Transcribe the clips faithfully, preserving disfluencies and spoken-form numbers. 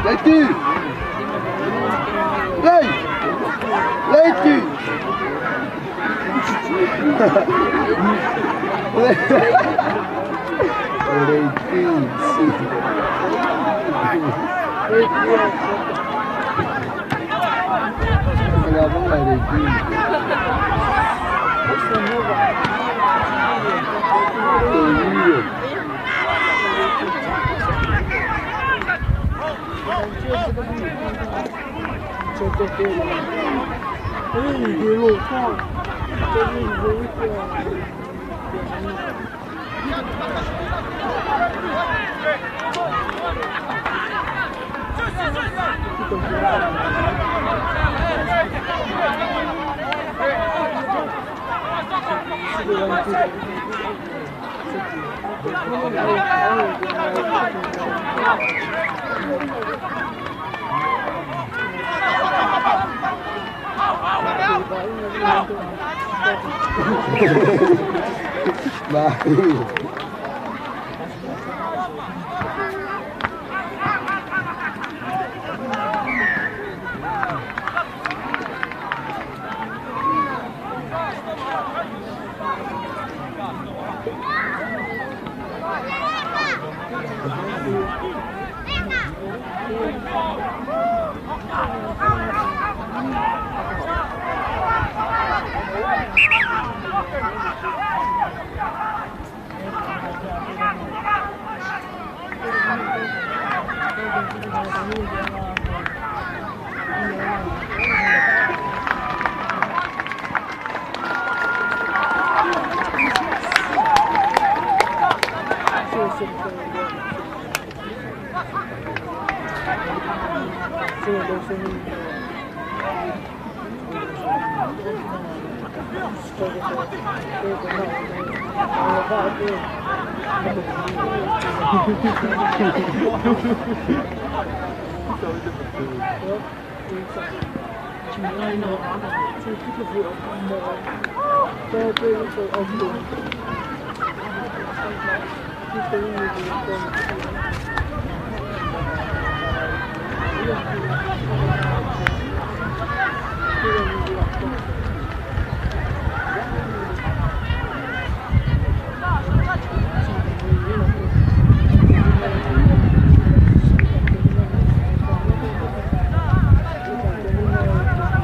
Leiti! Lei! Leiti! Leiti!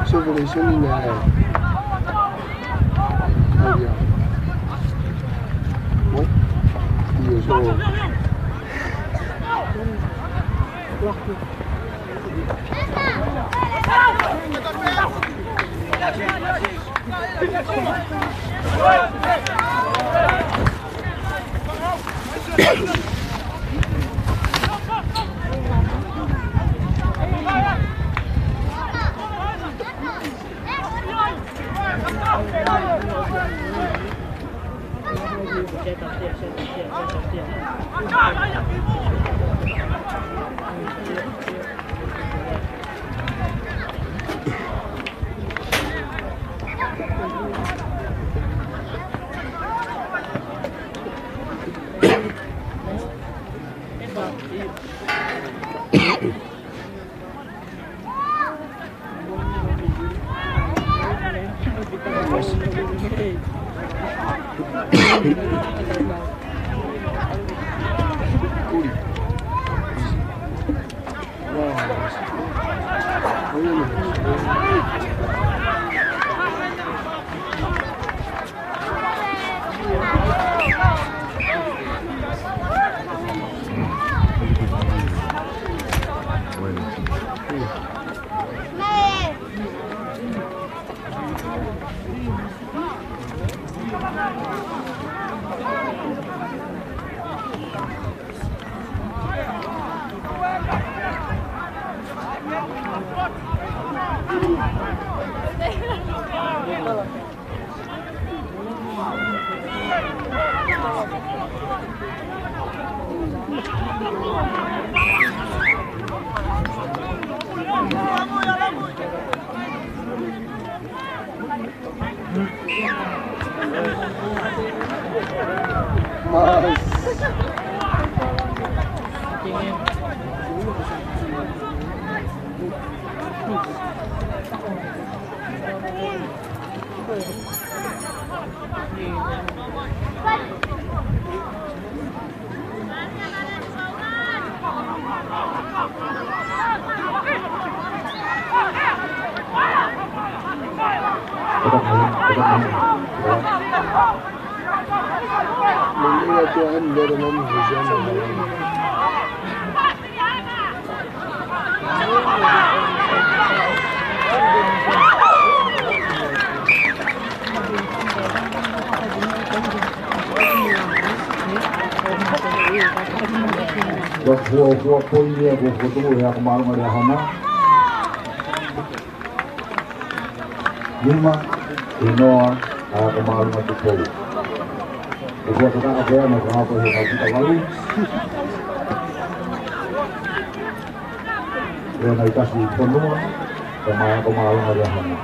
Sō, ko e lēsoni nā ē. ʻAia. Mo? ʻIo, sō. Ko e fuofua poini ia kuo fokotuʻu ʻe he Ako Māʻolunga Liahona. Nima, ʻe noa, ʻa e Ako Māʻolunga Tupou. Ko e fuofua taha pē ʻa e fakahapo he kau kita valu. Pea naʻe tasi fonua, ko e Ako Māʻolunga Liahona.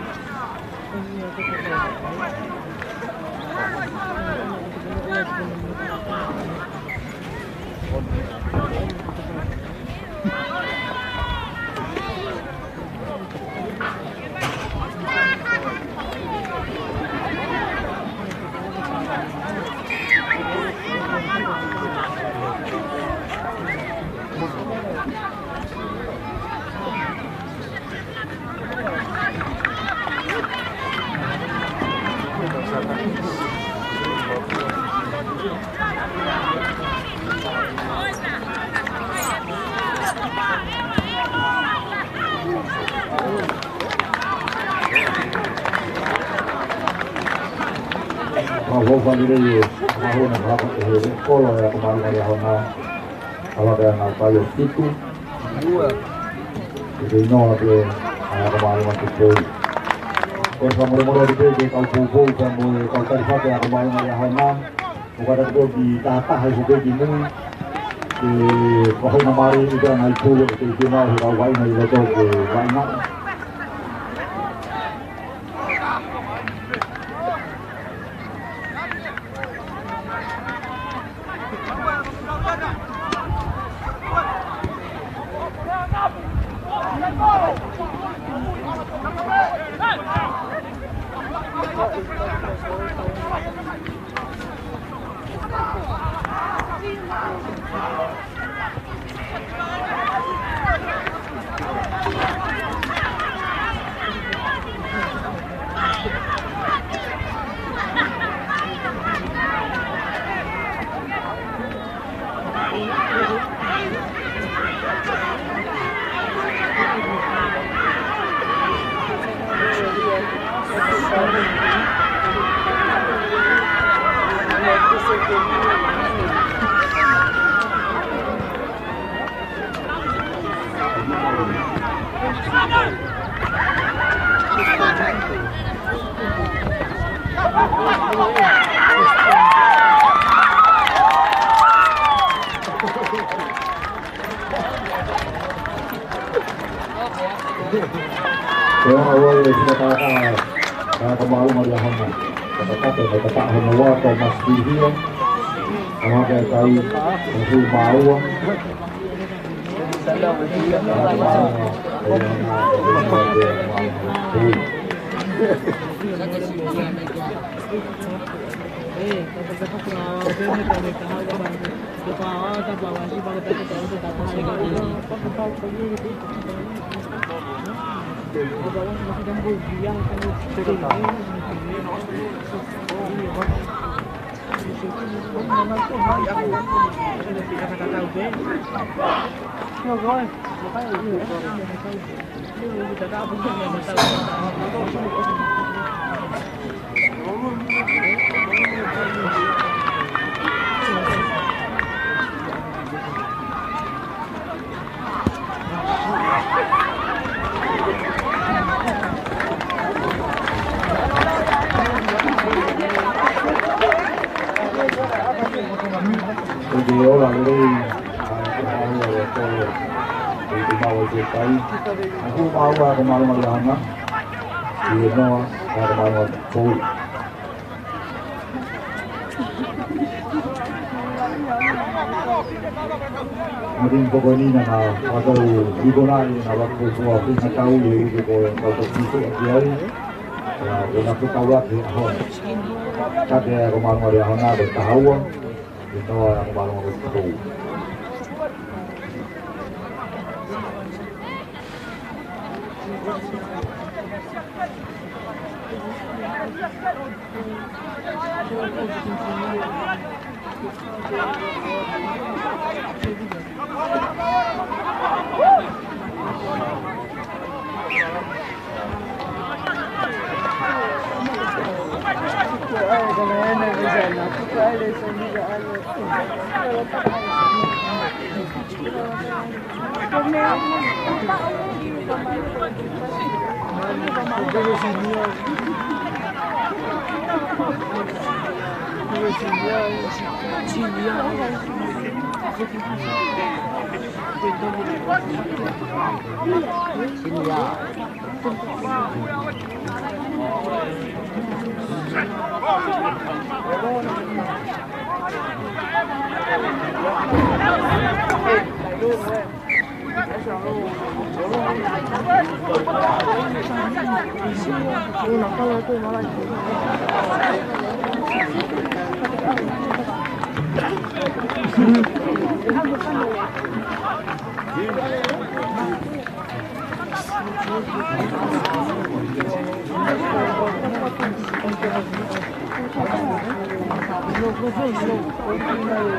Mau hou fani lei e, mau hou na hapa e he kolo e Ako Māʻolunga Liahona. Ala pea na kai o fitu. Ke ke inoa pē ʻa e Ako Māʻolunga Tupou. Ko e fakamolemole atu pē ki he kau poupou pea mo e kau tali fale ʻa e Ako Māʻolunga Liahona. Mo ka taku ki tahataha ʻi hope ki mui. Ke ko hai na mari i ka ngai pule ke ke mau he kau vaʻinga ʻi loto ke vaʻinga. Ko e ʻaho ua e fika kākā ʻa e Ako Māʻolunga Liahona. Ka ka ka te ka ka ka hono ua ko Masipihia. Ka maka e kai ko Sui Māua. Ko e ola lelei ʻa e kau ʻa e kolo ʻi he mau ʻi he kai. ʻOku mau ʻa e kau mālōlō ʻi he ʻaho na. ʻI he noa ʻa e kau mālōlō ʻi he pou. Mati ko eni naʻa ʻoatu ʻi kona ʻi naʻa ʻoatu ko e fua fina tau ʻi he uike ko e kau tau piso ʻaki ai. ʻA, ko na ko tau ake ʻaho. Ka ke ko mālōlō ʻi he ʻaho na ko e taha ua. ʻI noa ko mālōlō ko e pou.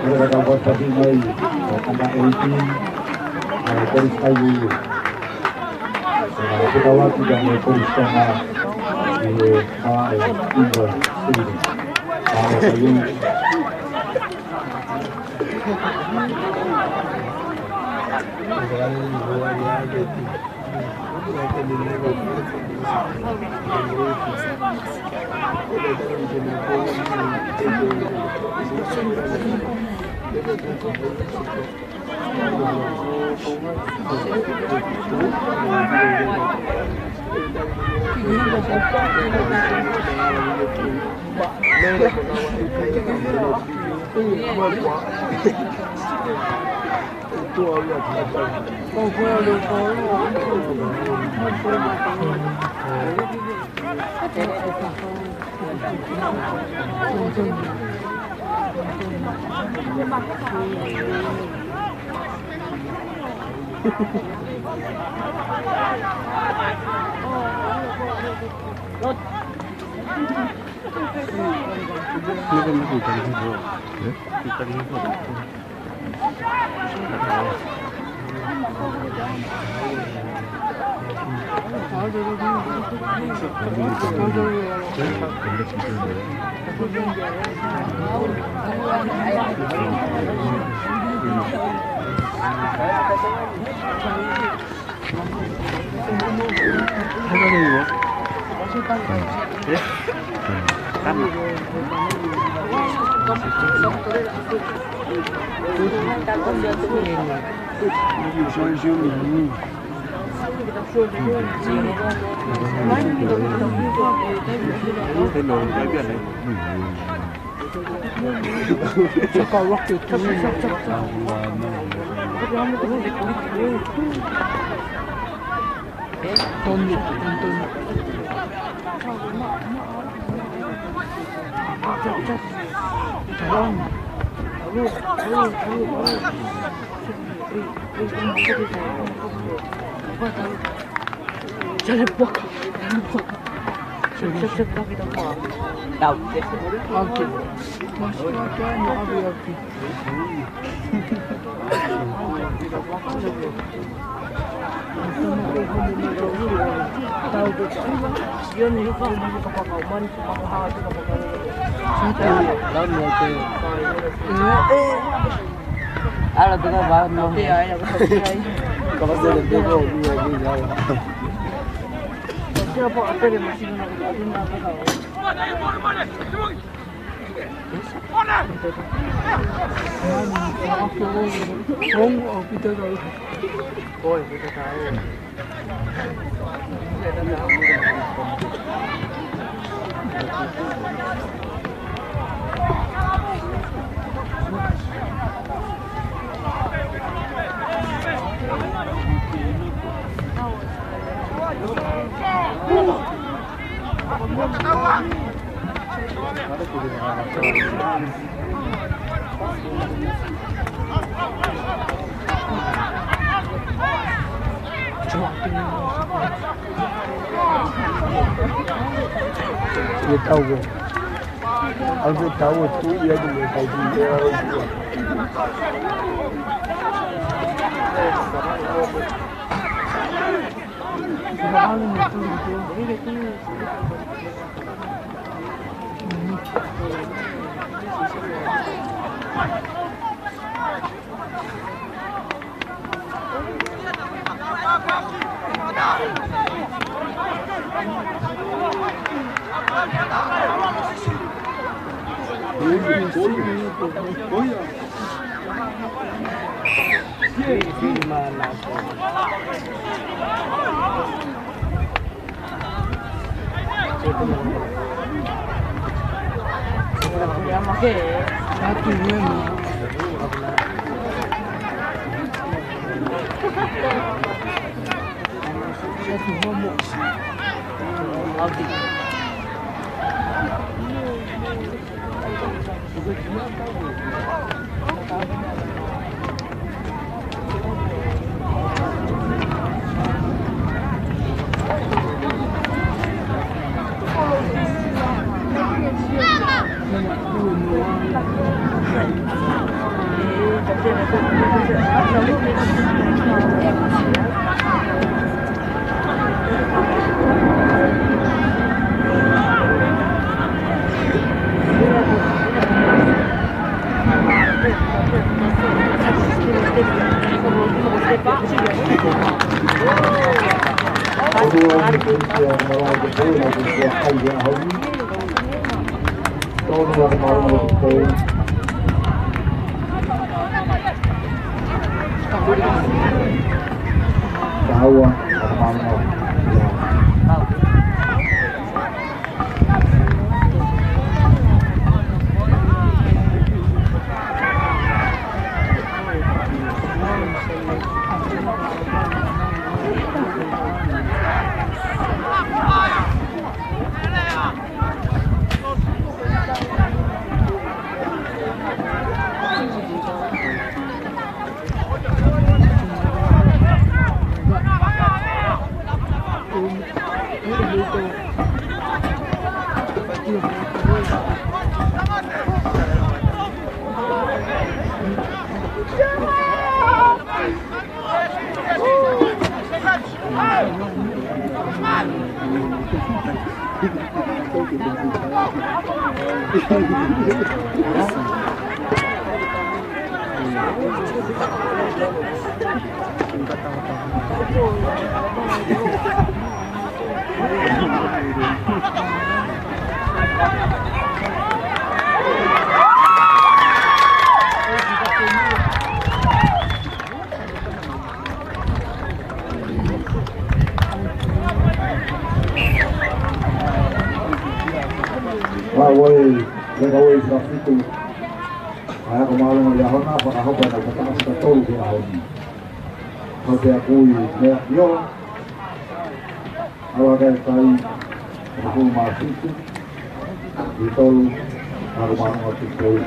Ko e kau pasi mai, ʻo kanda eighteen, ʻa e Kolisi Kaiulu. Ko e kau atu ka mo e Kolisi Tonga, ʻi he ʻa e Inga Stadium. ʻA e Kaiulu. Ala toka ba no. Kama se le pego ni ya ni ya. Ia tau ē. Au te tau atu ia te me kai ki ia. Tonu ʻa e malu o te pō. Taua ʻa e malu o te pō. Ua ue, leka ue ʻi he fitu. ʻA ia ko e mālō ʻo e ʻaho na, fakahoko ʻa e kakato ʻa e tolu ki he ʻaho ni. Ko e pea kui mea io. Ala kai kai, ʻa e kui mā fitu. ʻI tolu, ʻa e mālō ʻo e tolu.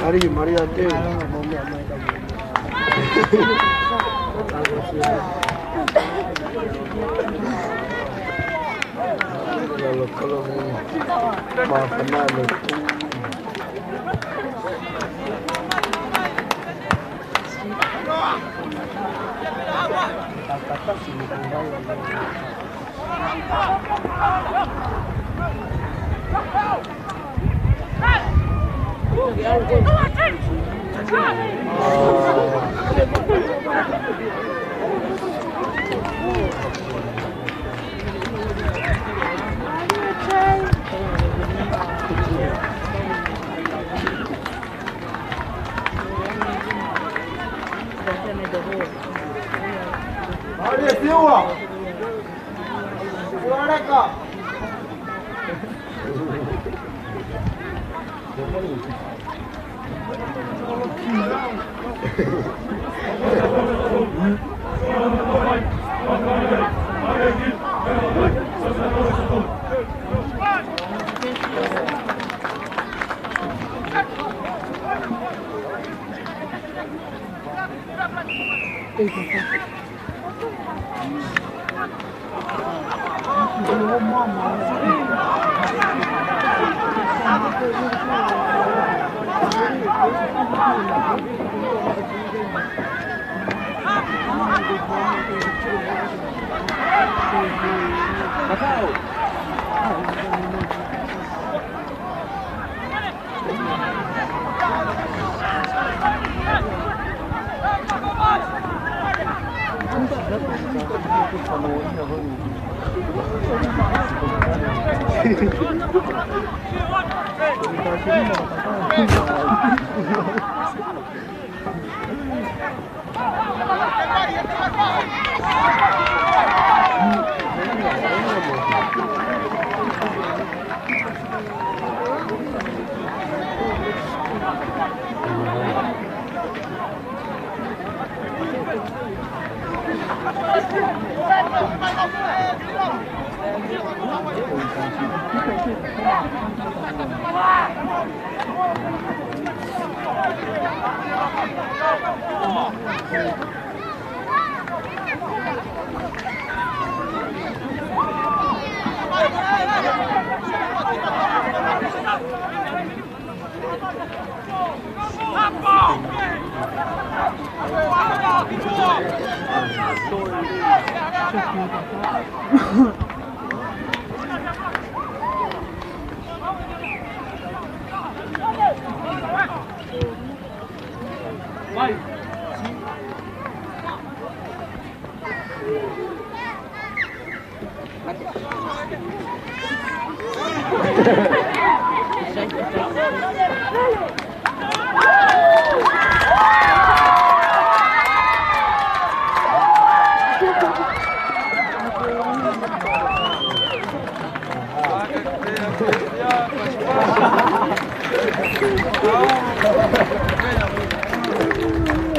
Ari, Maria, te.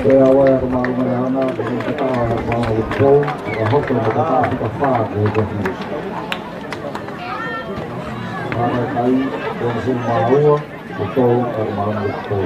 Pea ua ia ko Malu Malehana, ko e kata Malu Pou, ka hoko ko e kata fika fā ko e kofi. Mana kai, ko Malu Maua, ko Pou, ko Malu Pou.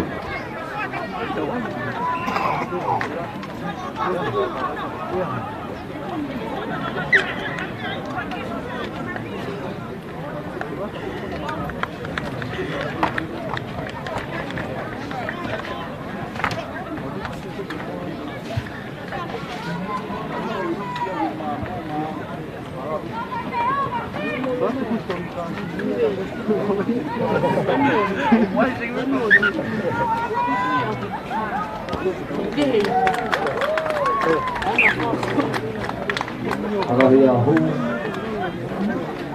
Ala ia hu.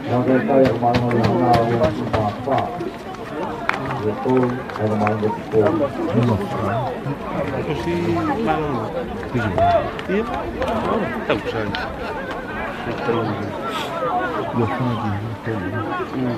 Ia ke kai ko Malu Malehana, ia ki papa. Ia ko, ko Malu Pou. Ia. Tau sai. Ia.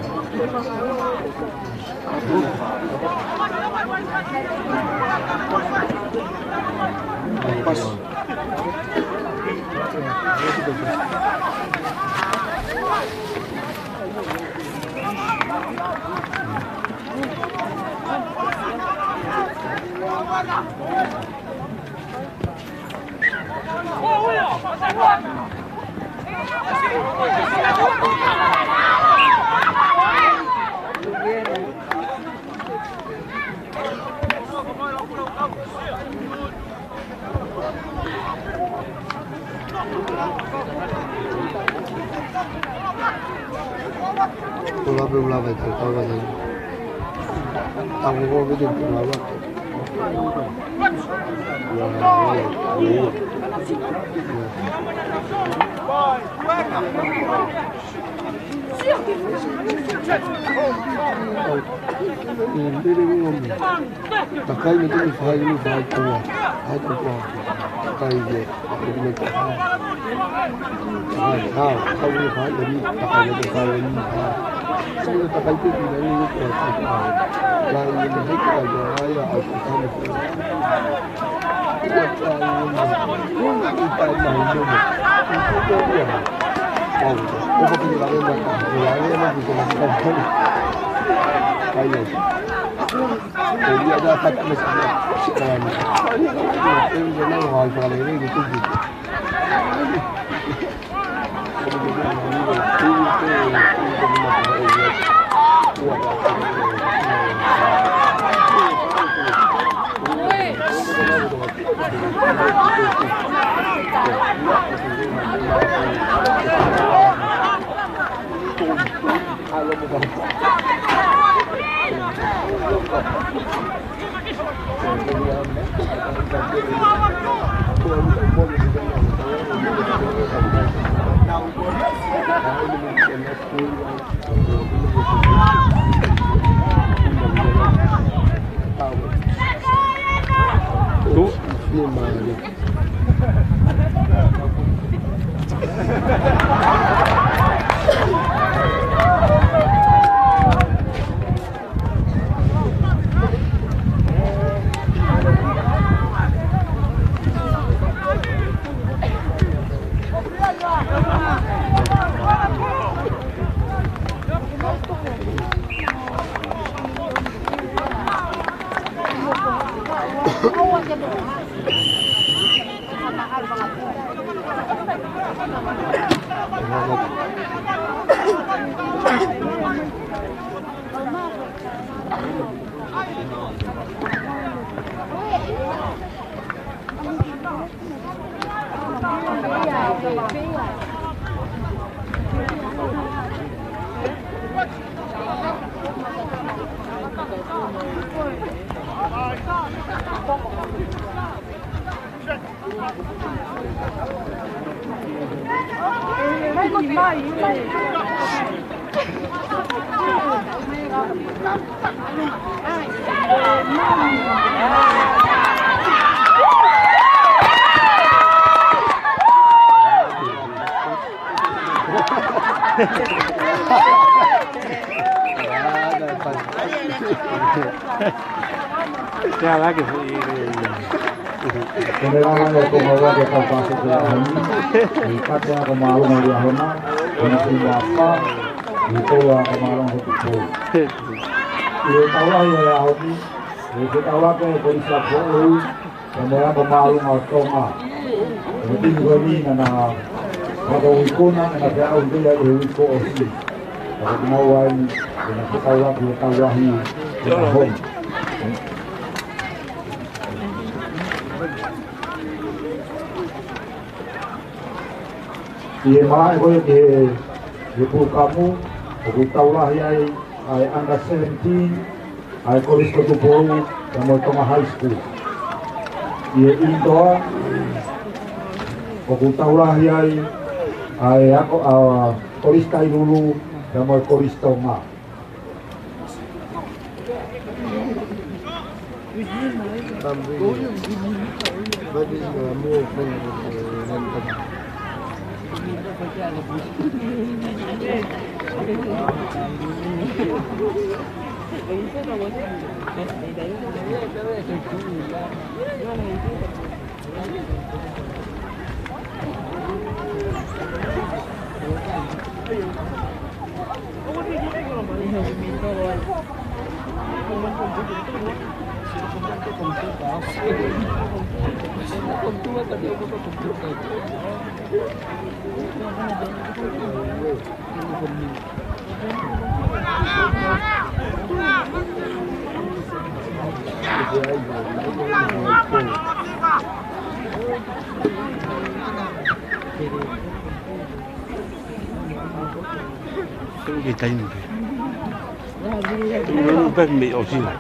Ko la pe u lava e te kau la nei. Tango ko vete te lava. Ia, ia, ia. Takai me te mi fai, mi fai kua. Ai kua. Takai ia. Aku me takai. Kole ʻa e Tonga ʻo kau Pasifiki ʻi he ʻaho ni, ʻi he kata ʻa e mālōlō ʻi he ʻaho na, ʻi he ʻaho ni, ʻi he tolu ʻa e mālōlō ʻo e tupu. ʻI he taulaʻeiki ʻo e ʻaho ni, ʻi he taulaʻeiki ʻo e Kolisi ʻa Foʻou, ʻa e Ako Māʻolunga ʻo Tonga. ʻA e timi ko eni naʻa na fakaikuna, naʻa na fai ʻa e ʻuhinga ʻi he uike kuo ʻosi. Ka ko e mau ai, naʻa na fetaulaki ʻi he taulaʻeiki ʻo e ʻaho ni. ʻI he malaʻe ko ia ki he, he pulukamu, ʻoku tau lahi ai ʻa e under seventeen, ʻa e Kolisi ko Tupou, pea mo e Tonga High School. ʻI he indoor, ʻoku tau lahi ai ʻa e ako, ʻa Kolisi Tailulu, pea mo e Kolisi Tonga. Tuʻu ki taimi pē. Tuʻu ki taimi pē ʻo sila.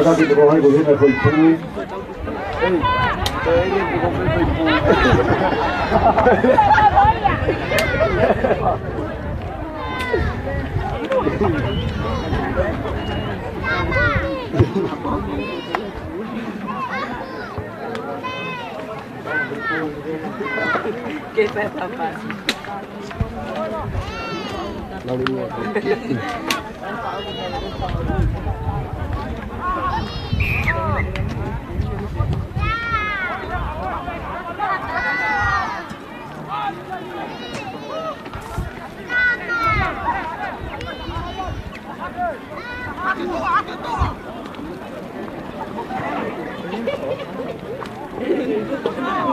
Kau ki te kau hai ko hena ko i pū.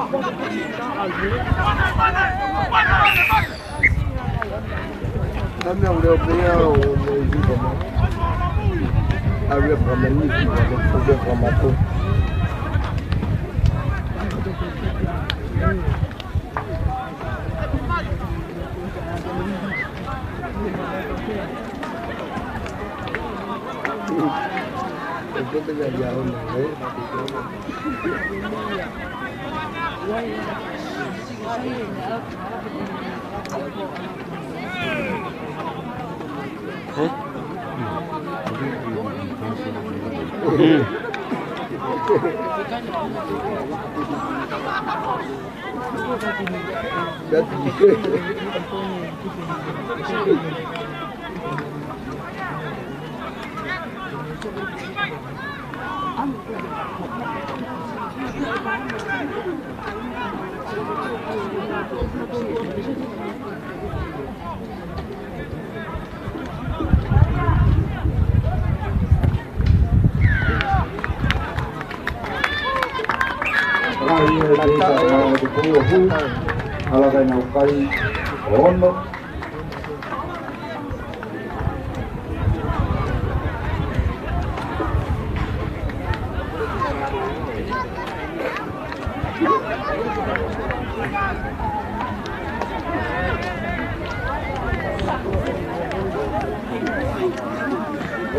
Kami au leo pea o leo i viva ma. Au leo pea ma ni viva ma. Au leo pea ma to. Lahi e pehē ka mau te pō hū, ala kai nau kai, ono.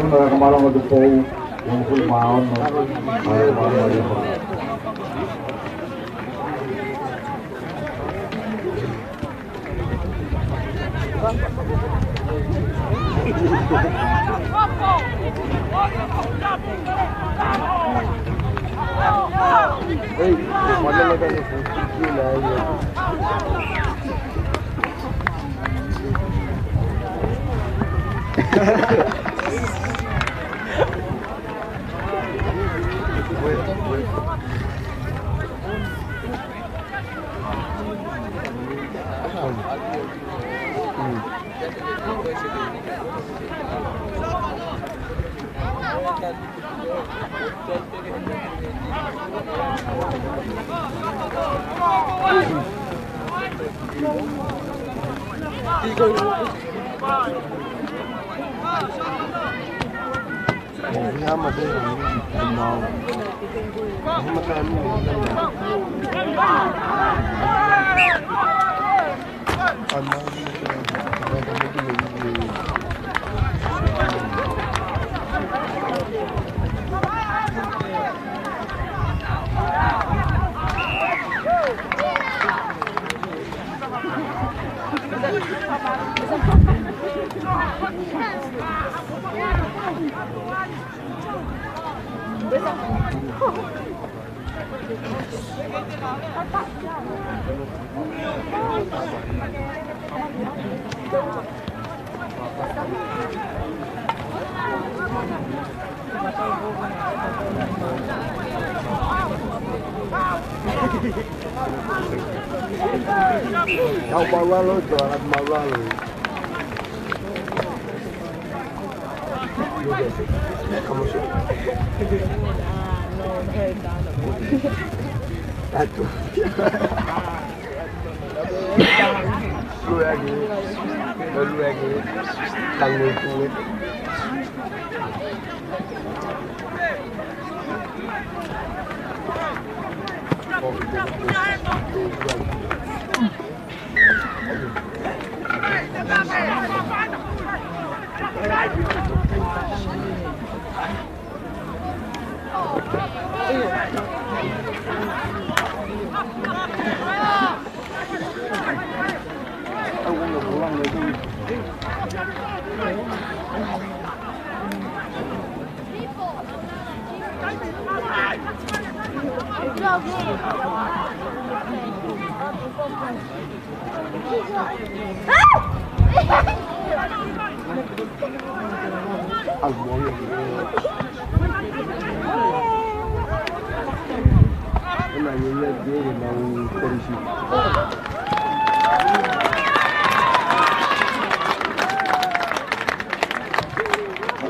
Ono, ka malanga tu pou, uofulu mā ono, ka malanga tu pou. Kau maulalo, tuan maulalo. Atu. Luagi, luagi, tango itu.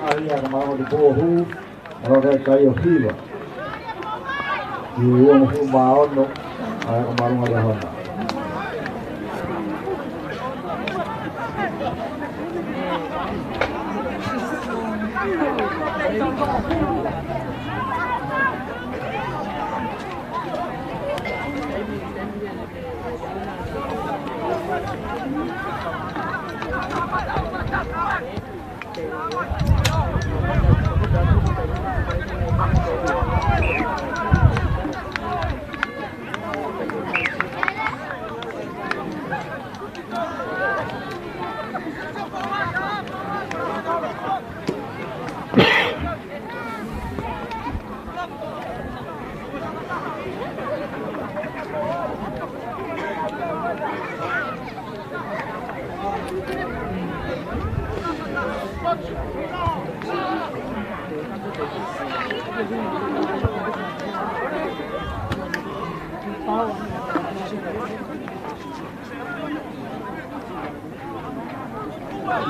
Ai, ana mau di pohu. Aloha kai ʻo Hiva. ʻI uofulu mā ono, ʻA e ʻo Mālunga Rehona.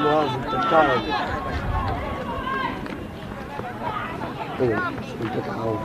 Love the dog. Oh, we took a hole.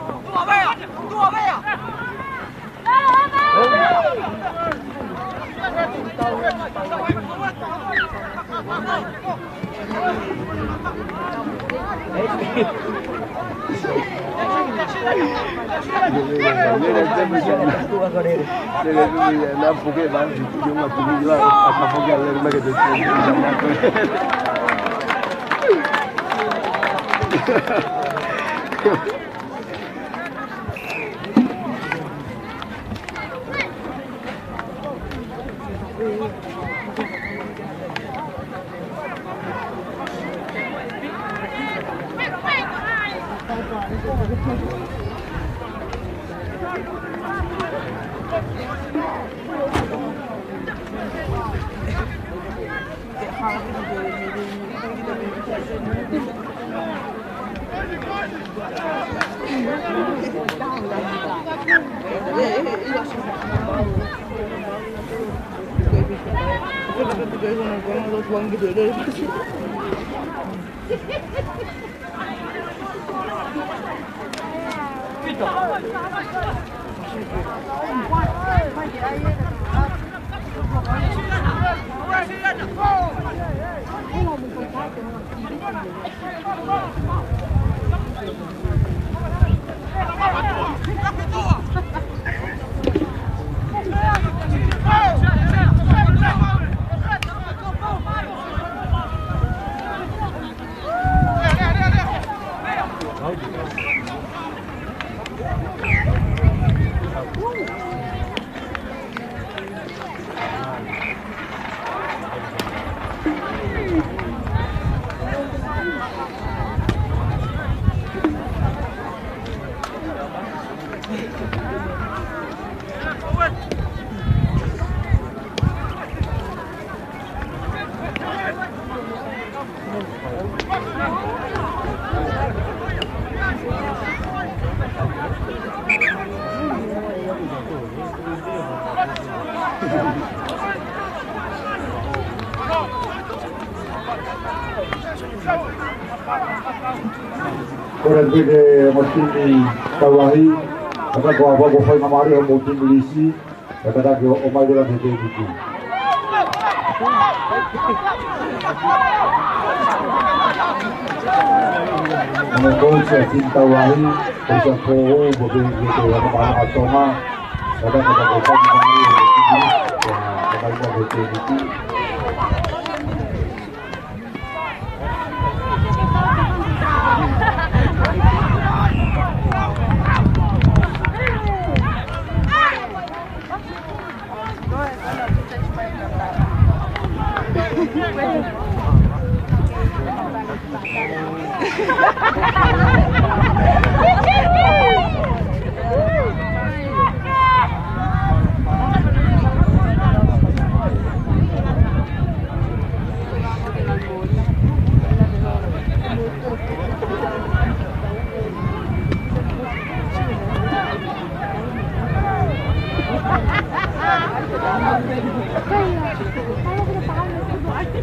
Kole atu ki he ongo timi Tauahi, ka ko e ʻaho ko e faingamālie ʻo e ongo timi Lisi, ʻe kātaki ʻo, ʻomai leva ki he tēniti. Mo e kousi ʻa e timi Tauahi, kousi ʻa Pōʻou, mo e kousi ʻa Tonga, kātaki ʻo ʻomai leva ki he tēniti.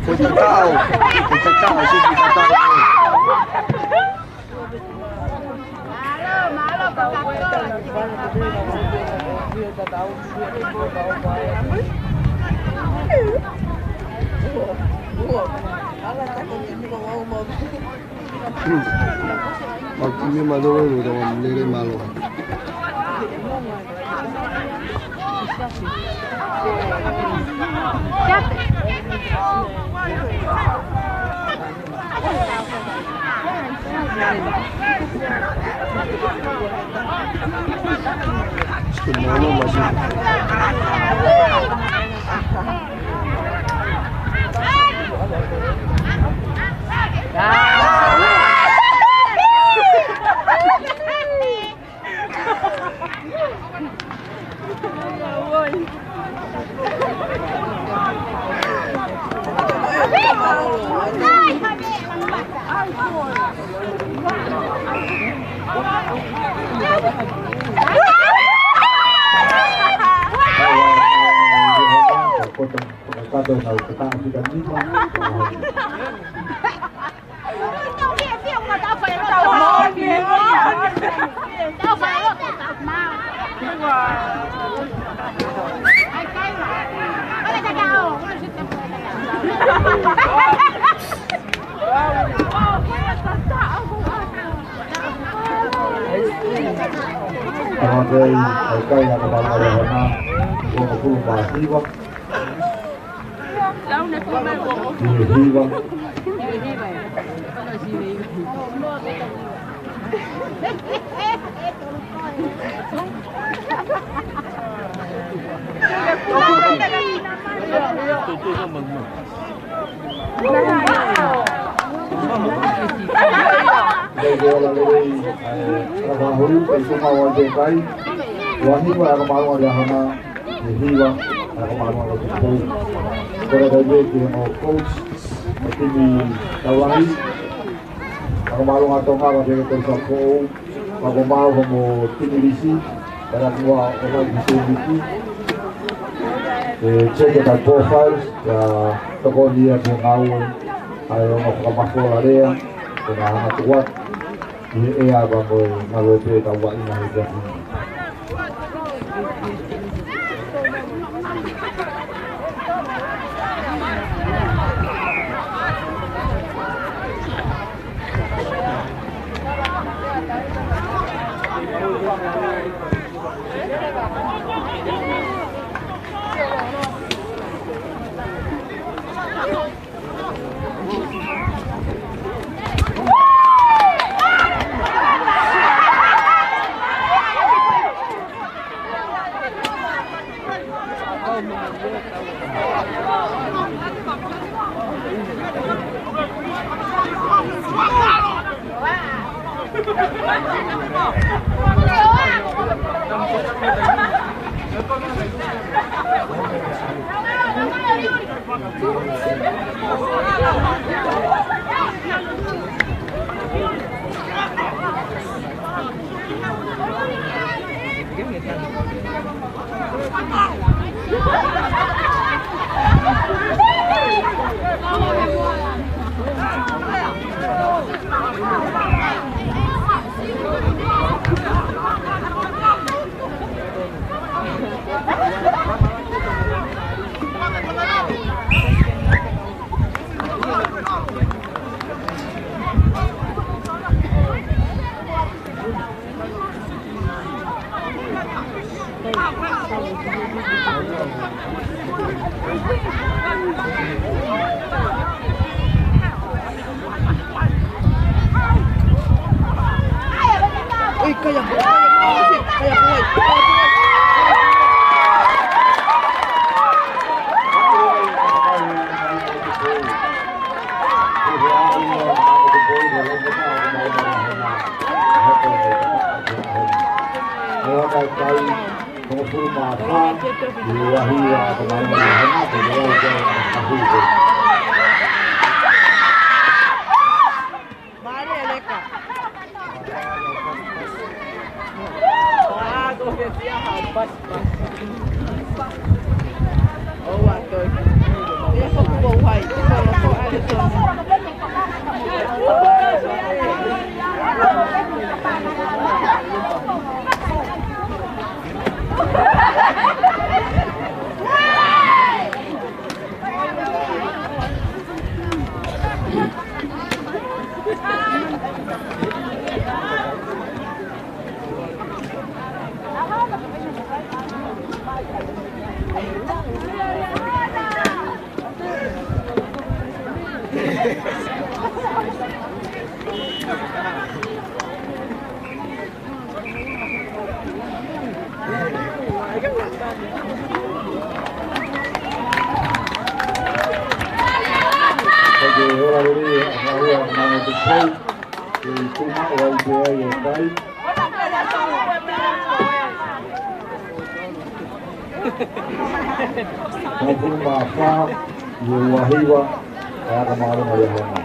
Foi total, foi total, a gente foi total. Makimi madoro lo tama lele malo. Tamai, ʻa e kai ʻa e Kau Mālō ʻo e Hana, ʻo Kulu Māsiva. Hiva. Lelei, lelei, ʻa e, ʻa e fahu, ʻe tuma wa te kai. Ua hiva ʻa e Kau Mālō ʻo e Hana. ʻE hiva, ʻa e Kau Mālō ʻo e Tupu. Kole atu pē ki he ongo coach, mo e timi taulahi. ʻA e Kau Mālō ʻo Tonga, ʻa e Kau Sapo, ʻa e Kau Mālō mo e timi lisi, ʻa e Kau Mālō ʻo e Tēniti. ʻE check ʻetau profiles, ʻa e tokoni ia ki he ngāue, ʻa e ongo fakamafola lea, ʻe na hanga tuat. ʻI he ʻea pea ko e ngalo pē tau ʻai na he kia tini. Kei tuma o au pē ai e kai. Tau pulu mā fā, ʻi he ua hiva, ʻa e aka mālō mai e hona.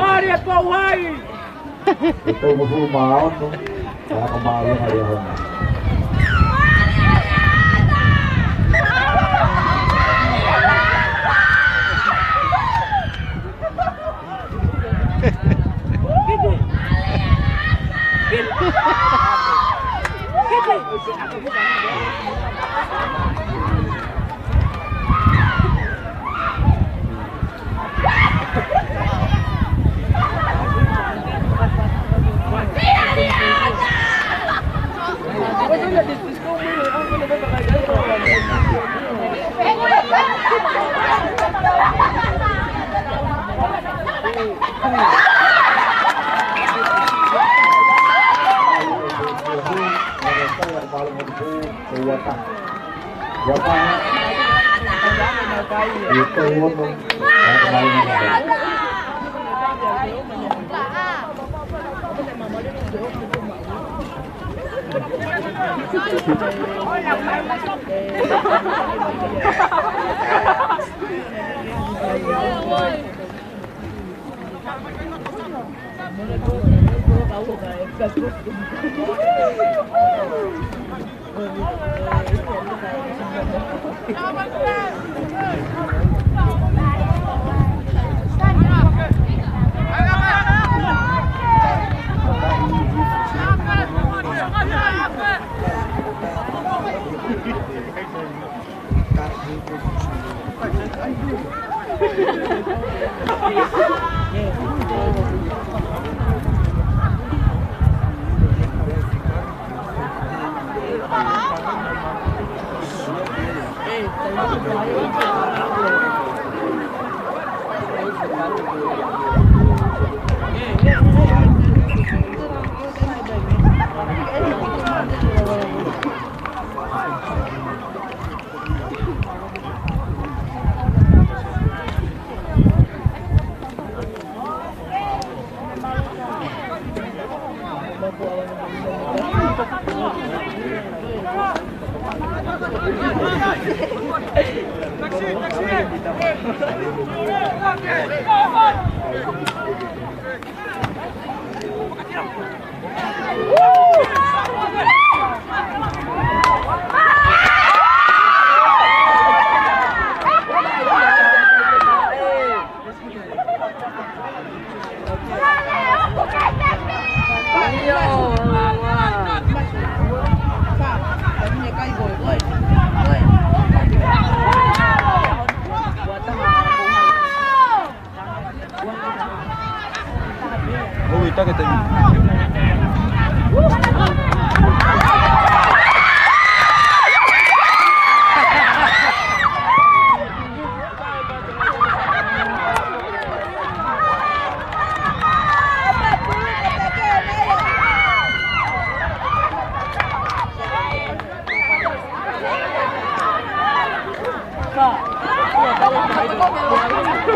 Mālie Pauhai! ʻE toko hongofulu mā ono, ʻa ka mālō mai ʻa hona.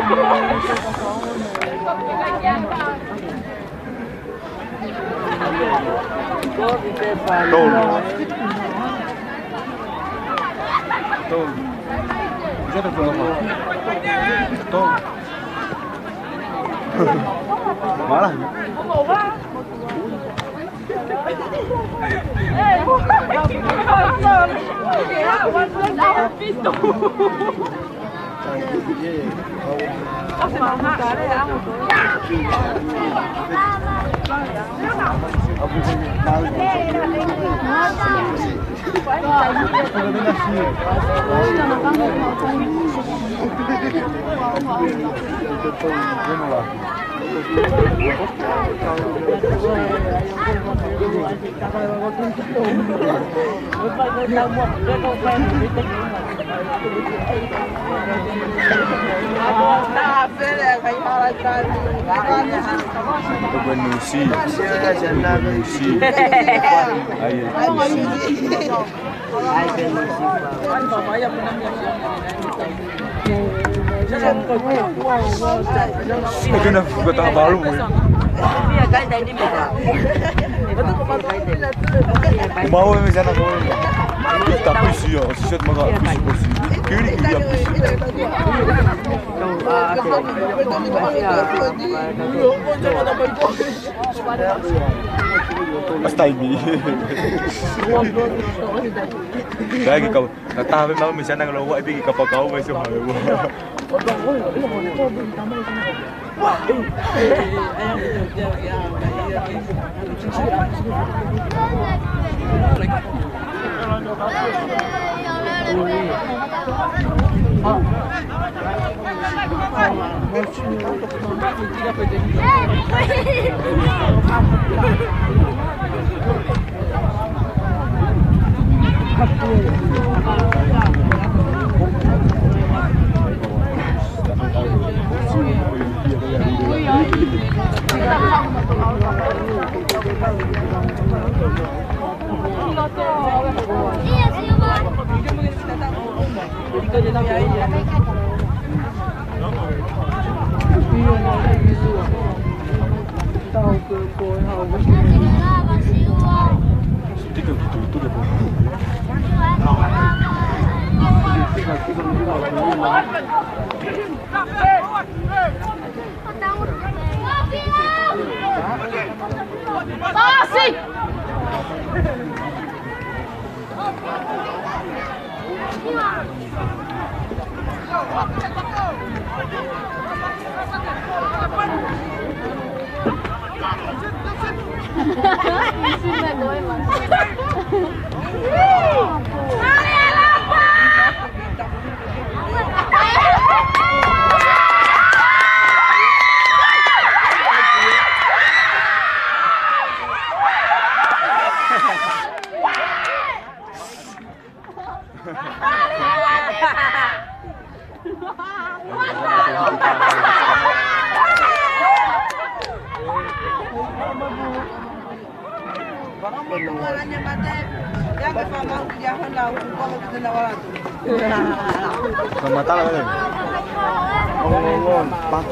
Tolu. Tolu. Tolu. Malah. Ai, ai, Sina kena fuka taha valu, eh. Mau e mesiana ko. Kita pisi yo, si set maka pisi ko si. Kiri kia pisi. Pas taimi. Dai ke kau. Ka taha pē mau mesiana ka lou ʻai pē ki kapakau mai sio hale ua. Selamat datang, eh. Ngomong-ngomong, pas.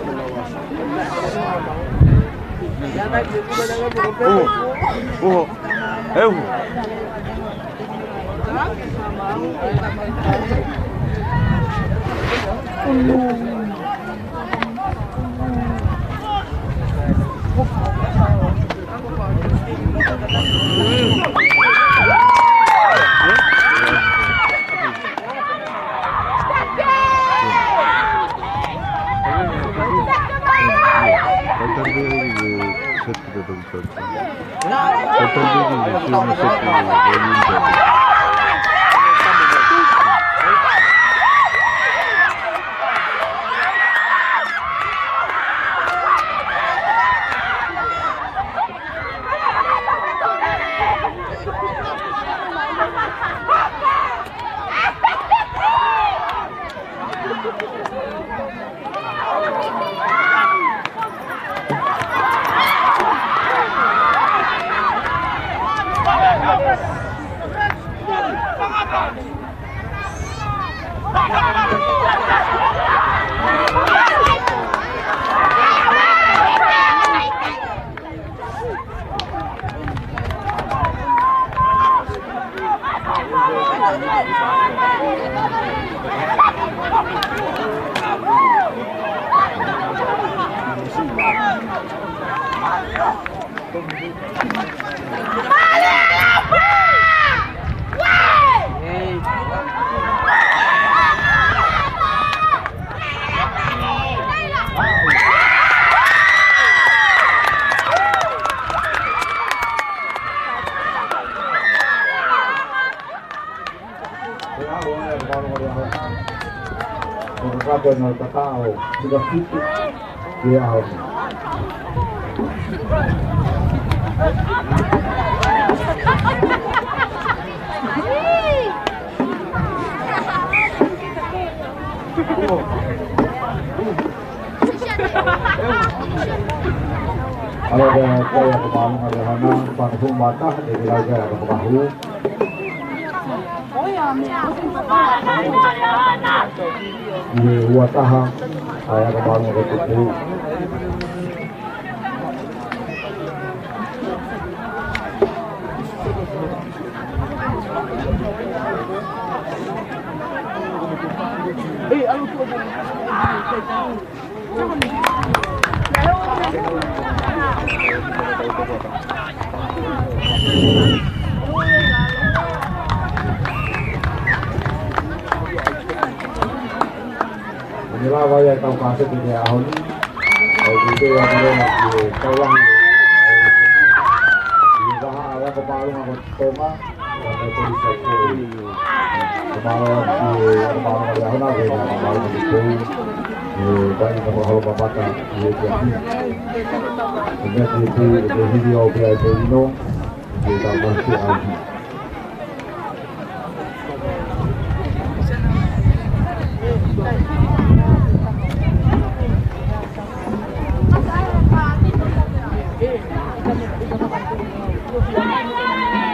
Oh, oh, eh. Ko e ʻaho ʻa e Kamaluʻanga Liahona. Ko e kakato ʻena ʻo e tatau, sika fitu, ki he ʻaho ni. ʻAlu atu e kai ʻa e Kamaluʻanga Liahona, fāngofulu mā taha, teʻeki ke lau ki ai ʻa e Kamaluʻanga. ʻI he ua taha, ʻa e Kamaluʻanga ko e tupu. Ko e lava ia ʻetau kāseti ki he ʻaho ni. ʻOku ou tui ʻoku ʻi ai e tau lahi. ʻI he vahaʻa ʻa e Kamaluʻanga ko Tonga. Ko e polisi ko e Kamaluʻanga, ko e Kamaluʻanga Liahona, ko e Kamaluʻanga ko e Tonga. ʻE, kai na mahalo papata, ʻe, kia ki. ʻE, meʻa ki he, ʻe, hili ʻo pea ʻe pē ino. ʻE, ka mahalo ki ai.